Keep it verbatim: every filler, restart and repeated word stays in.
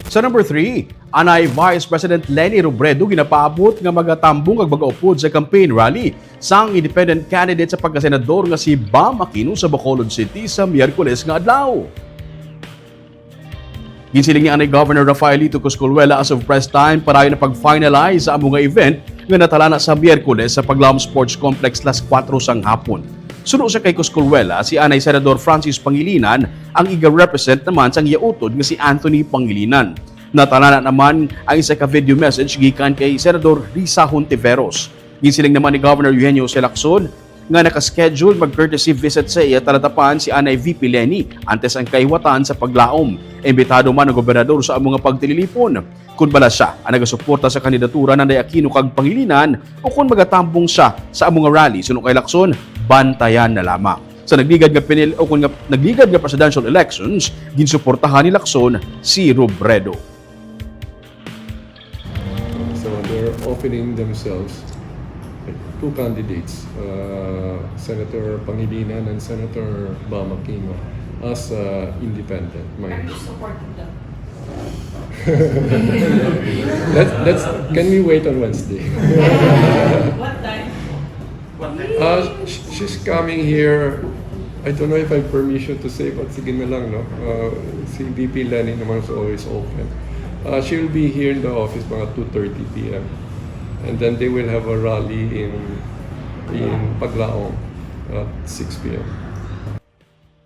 Sa number three, anay Vice President Leni Robredo ginapaabot nga magatambong kag magaupod sa campaign rally sang independent candidate sa pagkasenador nga si Bam Aquino sa Bacolod City sa Miyerkules nga adlaw. Ginsiling ni anay Governor Rafaelito Coscolwela as of press time, padayon ang pag-finalize sa amo nga event nga natalana sa Miyerkules sa Paglaom Sports Complex las kuwatro sang hapon. Suno sa kay Coscolwela, si anay Senador Francis Pangilinan ang iga-represent naman sang iya utod nga si Anthony Pangilinan. Natalana naman ang isa ka video message gikan kay Senador Risa Hontiveros. Ginsiling naman ni Governor Eugenio Jose Lacson nga naka-schedule mag-courtesy visit sa iya talatapan si anay V P Leni antes ang kahiwatan sa paglaom. Imbitado man ang gobernador sa amo nga pagtililipon. Kon bala sia ang nagasuporta sa kandidatura ni anay Aquino kag Pangilinan o kon magatambong sia sa amo nga rally suno kay Lacson, bantayan na lamang. Sa nagligad nga pinil o kon nga nagligad nga presidential elections, ginsuportahan ni Lacson si Robredo. So they're offering themselves, like, two candidates, uh, Senator Pangilinan and Senator Bam Aquino, as uh, independent Are you minded. Supporting them? Let's, let's, can we wait on Wednesday? What time? Uh, sh- she's coming here. I don't know if I have permission to say, but sige na lang, no? Uh, si V P Leni naman is always open. Uh, she will be here in the office mga two thirty p m. And then they will have a rally in in Paglaom at six p m.